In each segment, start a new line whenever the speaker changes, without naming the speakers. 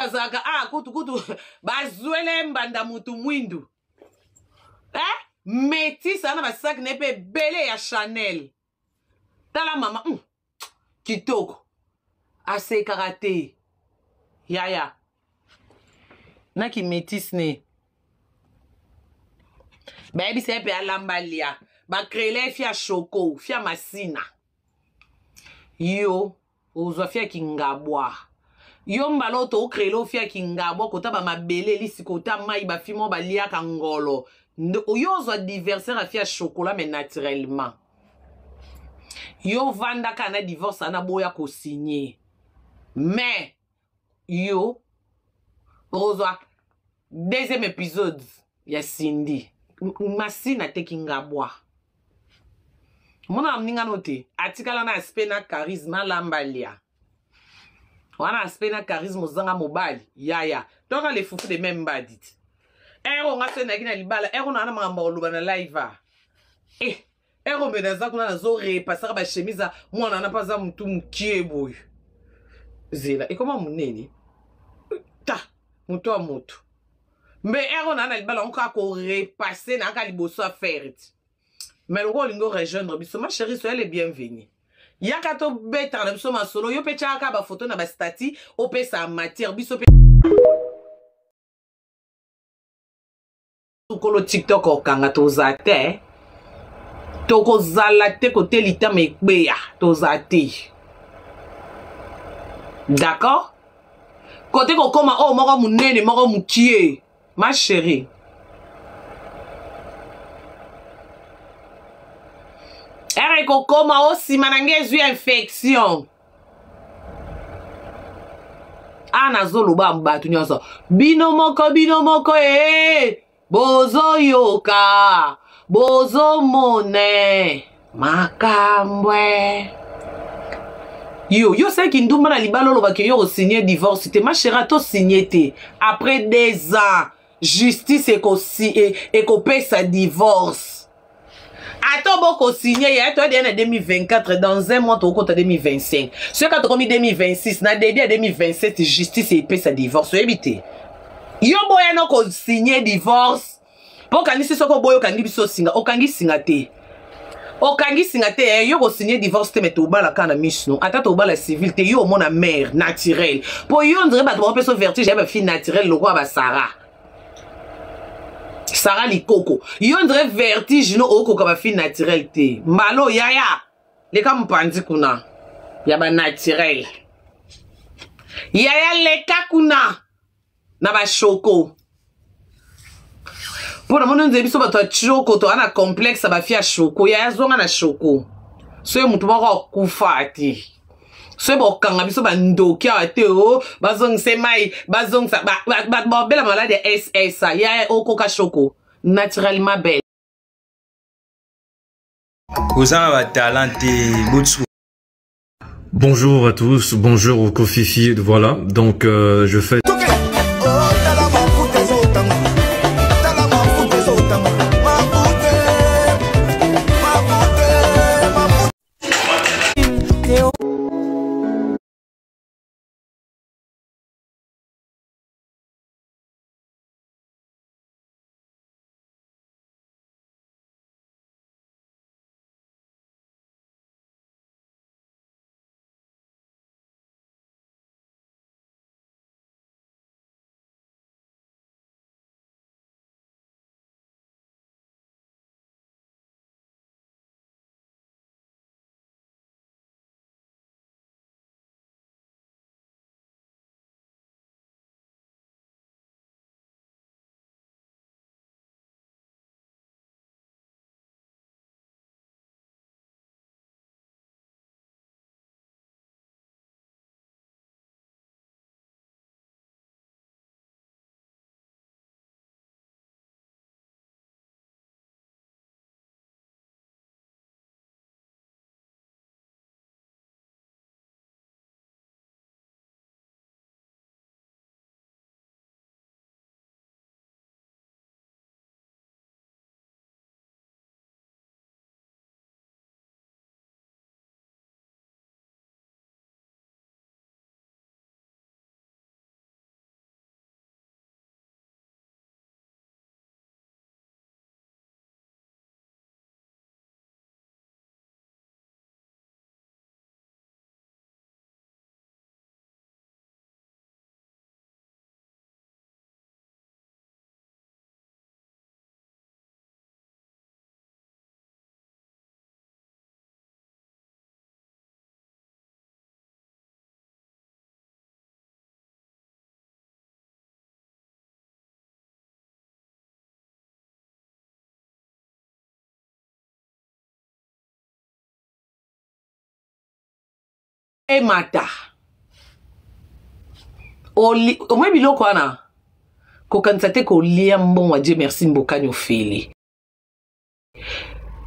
Azalaka ah kutu kutu bazwele mbanda mutu mwindu eh? Métis ana basak na ye mpe ebele ya Chanel. Tala mama kitoko asekaka te yaya naki métis ne bayebisa ye mpe alamba lia bakrele fia shoko fia masina yo ozwa fia kingabwa yo mbala oyo tookrele ofia kingabwa kota bamabele elisi kota mai bafi moko baliaka ngolo yo ozwa diversaire afia chocolat mais naturellement yo vandaka na divorce ana boya kosigne mais yo okozwa deuxième épisode ya Cindy Masina te kingabwa mona moninga no te atikala na aspect na charisme alamba lia wana aspect na charisme ozanga mobali yaya toka le fufu de même mbadi ti ero nga so nayaki na libala ero na wana makambo ya koloba na live a eh ero mbe naza kuna nazo repasaka bachemise ya mwana wana mpe aza motu mokie boye zela ekoma monene ta moto ya moto mbe ero naa na libala yango kaka korepasse na kaka liboso ya fere ti mais lokola olingi orejoindre biso ma chérie soyez le bienvenu yaka tobetaka na biso masolo yo mpe tyaka kaka bafoto na bastati opesa matière biso mpe kolo TikTok okanga toza te tokozala te kote litama ekpeya toza te d'accord kote kokoma oyo moko monene moko mokie ma chérie ere ekokoma o nsima na ngai ezwi infection a nazoloba bato nyonso bino moko bino moko ee bozoyoka bozomone makambo yo yo osalaki ndumba na libala olobaki yo osigne divorce te ma chérie atosigne te après 2 ans justice ekopesa divorce ata bokosigne ya toya deya na 2024 dans un mois tokokota 2025 soki tokomi 2026 na début ya 2027 justice epesa divorce oyebi te yo boya no kosigne divorce mpo okanisi soki oboyi okangi biso singa okangi singa te okangi singa te eh, yo kosigne divorce te me tobala kaka na miso ata tobala civil te yo omona mare naturel mpo yo ndire bato bakopesa vertige ya bafille naturel lokola basara Sara Likoko yo ndire vertige no okoka bafille naturel te mbalo yaya leka mopanzi kuna ya banaturel yaya leka kuna na bashoko mpo na moni nzela biso bato ya choko toza na complexe ya bafi ya shoko yaya zonga na shoko soki motu moko akufa te soki bokanga biso bandoki awa te o bazongisa mai bazongisa bato babela maladi ya ssa yaya okoka shoko naturellement belle
oza na batalent te botsu.
Bonjour à tous, bonjour au Kofifi, voilà, donc je fais...
Emata omoi biloko wana, kokanisa te kolia mbongo ya Dieu merci Mbokani ofele.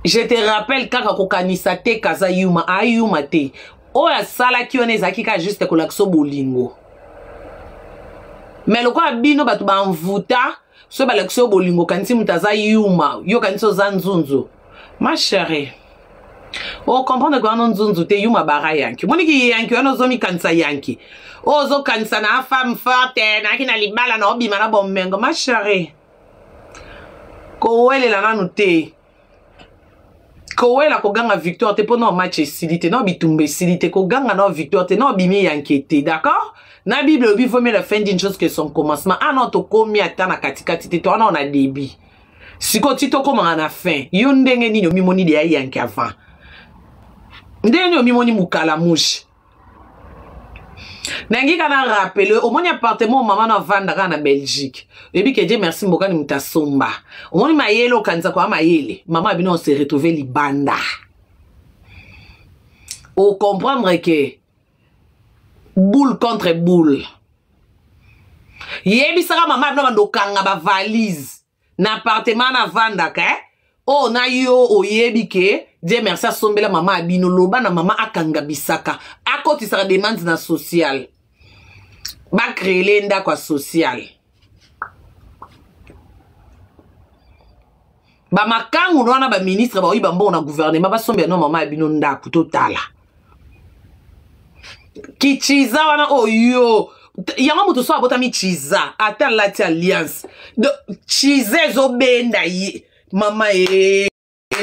Je te rappelle kaka, kokanisa te kaza yuma, ayuma te. Oyo asalaki wana ezalaki kaka juste kolakisa bolingo. Mais lokola bino bato bamvuta, soki balakisi yo bolingo, okanisi moto aza yuma, yo okanisi oza nzunzu. Ma chérie, ocomprendre ke wana nzunzu te, yuma bara yanki. Omoniki yanki wana, ozomikanisa yanki oyo, ozokanisa na femme forte, nayaki na libala na obima na bomengo. Ma chérie, kowelela nanu te, kowela koganga victoire te, mpo na match esili te, na bitumba esili te, koganga na victoire te, na obimi yanke te. D'accord? Na Bible elobi: vaut mieux la fin d'une chose que son commencement. Ah non, tokomi ata na katikati te, to wana na début. Sikoyo ti tokomaka na fin, yo ndenge nini omimoni deya yanke avant? Ndenge nini omimoni mokala mushi? Nangi ka na rappeler, omoni appartement mama na avandaka na Belgique, oyebi ke Dieu merci Mbokani moto asomba. Omoni mayele, okanisa koya mayele, mama abino ose retrouve libanda. Ocomprendre ke boule contre boule. Yebisaka mama abino bando okanga bavalise na appartement na avandaka, eh? Oyo na yo oyebi ke Dieu merci asombela mama abino. Loba na mama akanga bisaka, akotisaka demande na social, bacréele ndako ya social. Bamakangu na wana, baministre baoyiba mbongo na gouvernement, basombela no mama ya bino ndako. Totala kichiza wana oyo yango moto so abotami chiza, ata alati alliance, chiza ezobenda ye. Mama ye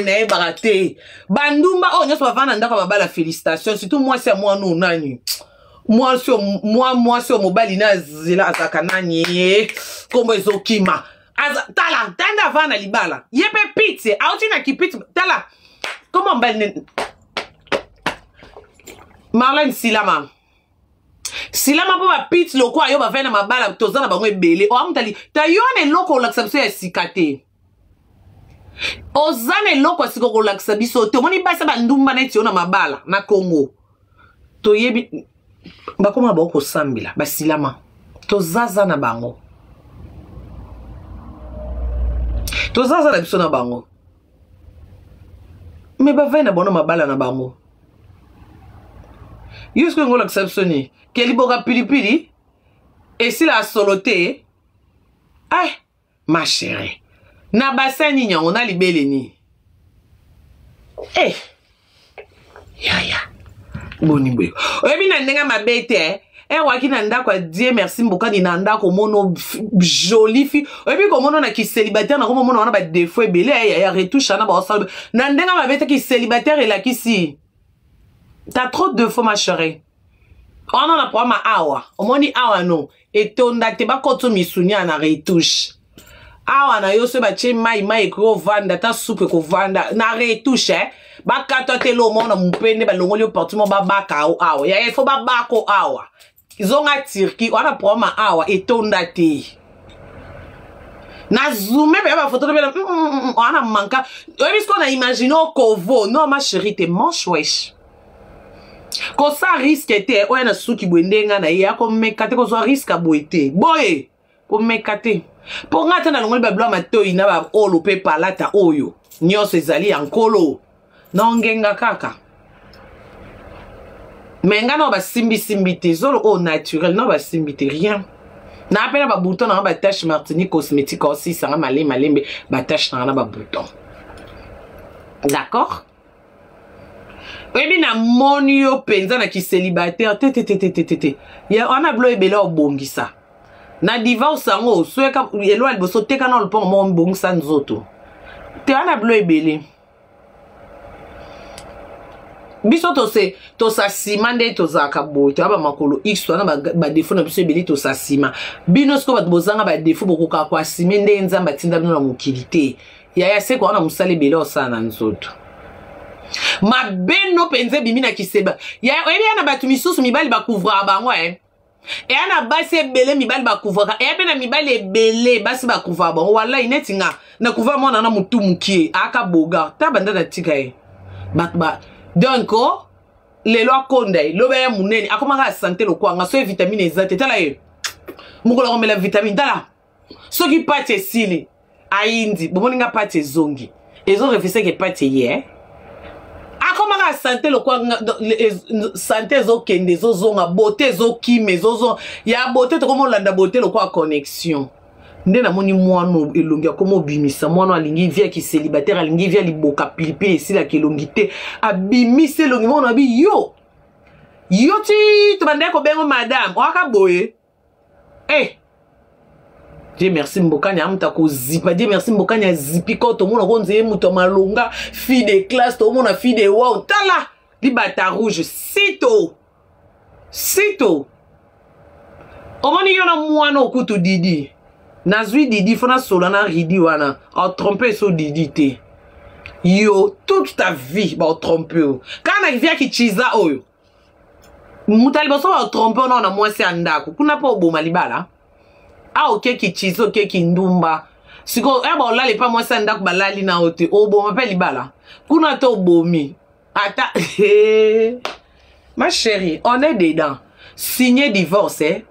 nayebaka te, bandumba oyo nyonso bavanda na ndako ya mabala, félicitation. Surtout mwasi ya mwana oyo nani, mwasi mwa mwasi oyo mobali na zela azalaka nani ye, nkombo ezokima. Tala tanda avanda na libala ye mpe pite auti na kipite. Tala nkombo mobali, Marlene Silama. Silama mpo bapite lokola yo bavai na mabala, toza na bango ebele. Oya motali ta yo na eloko olakisa biso ya sika te, oza na eloko ya sika kolakisa biso te. Omoni basi bandumba neti yo na mabala na Congo, toyebi bakoma bango kosambela basilama, tozaza na bango, tozaza na biso na bango. Me bavai na bango mabala na bango, yo soki yango olakisa biso nini? Ke liboka pilipili esila solo te. Ah ma chérie, na bassin nini yango, na libele nini? Eh yaya, boni boye? Oyebi na ndenge mabe te, ewaki na ndako ya Dieu merci Mbokani, na ndako omono jolie fille, oyebi komona na kicélibataire, na komomona wana badéfauts ebele ya retouche wana baosala. Na ndenge mabe te, kicélibataire elakisi t'as trop de défauts, ma chérie. Wana na problème awa, omoni awa no etonda te, bakota misuni ya na retouche awa na yo. So batie mai, mai ekoki kovanda, ata supu ekovanda na retouche, eh? Bakata te lo omona mopende, balongoli yo parti mo, babaka awa ya ifo babako awa. Zonga Turquie wana, problème awa etonda te. Na zoome mpe bafoto mpe wana manka, oyebi sikoyo na imagine okovo. Non ma chérie, te manche wesh, kosa risque te. Oyo na suki boye, ndenge na ye akomeka te, kozwa risque boye te, boye komeka te. Mpo ngai ata nalongoli babilo ya matoi na baolo mpe palata, oyo nyonso ezali ya Nkolo, na ongenga kaka. Me ngai na basimbisimbi te, zolo oyo naturel na basimbi te, rien na mpe na babouton nanga, batache Martini Cosmétique osisanga malembe malembe, batache nanga na babouton. D'accord? Oyebi, namoni yo mpenza na kicélibataire te te te te te te te. Ya wana bilo ebele obongisa na divorce yango, soyeka elo ya liboso, teka na lopango moko, mibongisa nzoto te. Wana bilo ebele biso tose tosa nsima nde tozalaka boye, toya bamakolo x wana, badéfauts na biso ebele, tosa nsima. Bino sikoyo bato bozanga badéfauts, bokokaka koassumer nde Nzambe atinda bino na mokili te. Yaya, seko wana mosala ebele osala na nzoto mabe no mpenza ebimi na kiseba. Yaya, oyebi ya na bato misusu mibali bakouvraka bango, eh? Eya na basi ebele mibali bakouvraka, eya mpe na mibali ebele basi bakouvraka bango. Wallahi, neti nga nacouvra mwana na motu mokie, aka boga ta banda na tika ye bato ba. Donc oh, Lelo akonda ye, lobi ya monene, akomaka ya sante lokwanga. Soki vitamine eza te, tala ye mokolo akomela vitamine. Tala soki pati esili, ayindi. Bomoni nga pati ezongi, ezorefiseke pati eye, eh? Akomaka sante lokwa sante ezokende, ezozonga, bote ezokima, ezozonga ya bote. Tokomolanda bote lokwa connexion. Nde namoni mwana elongi akoma obimisa. Mwana alingi vie ya kicélibataire, alingi vie ya liboka pilipili esilaka elongi te. Abimisi elongi moko na bi yo yo ti tobandaki kobengo madame oaka boye. Eh, Dieu merci, mbokani ya moto akozipa. Dieu merci, mbokani azipi ko tomona ko nzeye moto ya malonga, fille de classe, tomona fille de wow. Tala libata rouge sito sito. Omoni yo na mwana okutu Didi. Nazwi Didi fo nasola na Ridi wana atrompe so Didi te. Yo toute ta vie baotrompe yo kaka na vie ya kichiza oyo. Moto ya liboso baotrompe yo nao na mwasi ya ndako kuna mpo oboma libala. A okeki chiza, okeki ndumba. Sikoyo ya baolala epa mwasi ya ndako, balali na yo te, oboma mpe libala kuna te, obomi ata. Ma chérie, on est dedans, signer divorce, eh?